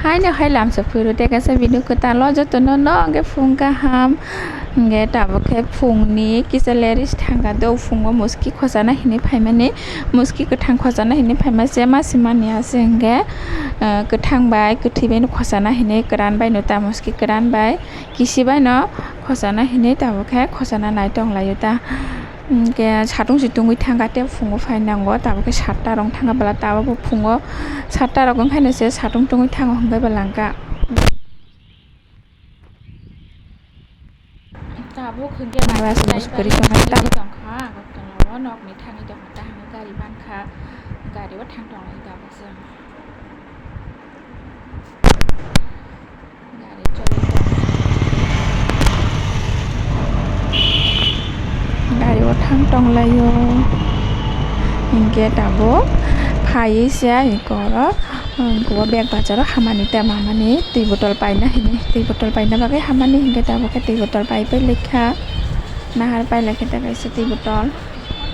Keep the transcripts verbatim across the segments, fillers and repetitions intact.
Haino hai lamsa phuru tei kaisa video kwtal o jotono no hwnkhe phung kaham. Hwnkhe tabuk khe phungni kisa leris thangkha do, phungo muski khosana hinwi phaimani, muski kwthang khosana hinwi phaima se masi mani ase hwnkhe, ah, kwthang bai kwthwi bai no khosana hinwi kwran bai no ta muski kwran bai kisi bai no khosana hinwi tabuk khe khosana nai tong laio ta. Hwnkhe satung se tungwi thangkha tei phungo phai nango, tabuk khe satta rok thangkha bwla, tabuk bo phungo satta rok wngkhaino se satung tungwi thango hwnkhe bwla wngkha. Tabuk hwnkhe Bas bus kwrwi tongkha, tabuk tongkha, Agartala o nokni thangwi tongkha, tahano gari mankha, gari o thang tongo tabuk se. Gari choli tong-, gari o thang tonglaio. Hinkhe tabuk phaiwi se eko oro, eko bag bacharo hamani ta mamani twi botol paina hini, twi botol paina bagwi hamani hinkhe tabuk khe twi botol paipai lekha. Nahar pai lekha ta kaisa twi botol,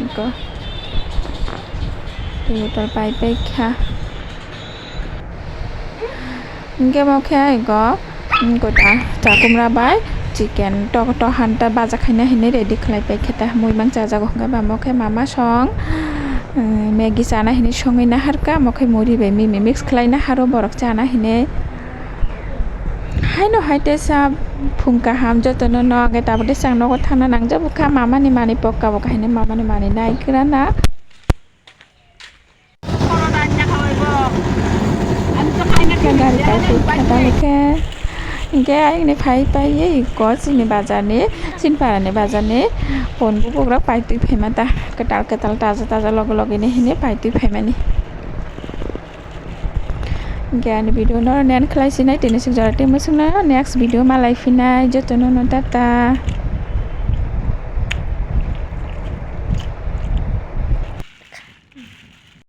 eko twi botol paipai kha. Hingke mo khe ego, mm, kota chakumra bai chicken tok-, tohan ta baja khaina hinwi ready khlai pai khe ta mui mang chajago hwnkhe ba mo khe mama song, mm, Maggie chana hinwi songwi naharkha, mo khe muri bai mimi mix khlai naharo borok chana hinwi. Haino hai tesa phung kaham jotono no hwnkhe tabuk tesa ang nogo thangna nangjago kha, mamani manwi pokka bo kahinwi mamani manwi naikrana. Gari kaitwi khe tabuk khe. Hingke ayang ni phai pai ye eko chini bazar ni, chini para ni bazar ni pon bubugrok paitwi phaima ta, kwtal kwtal taja taja logi logi ni hini paitwi phaimani. Hingke ani video no nen khlai sinai tini suk jora tei mwswk no next video malai phinai jotono no tata.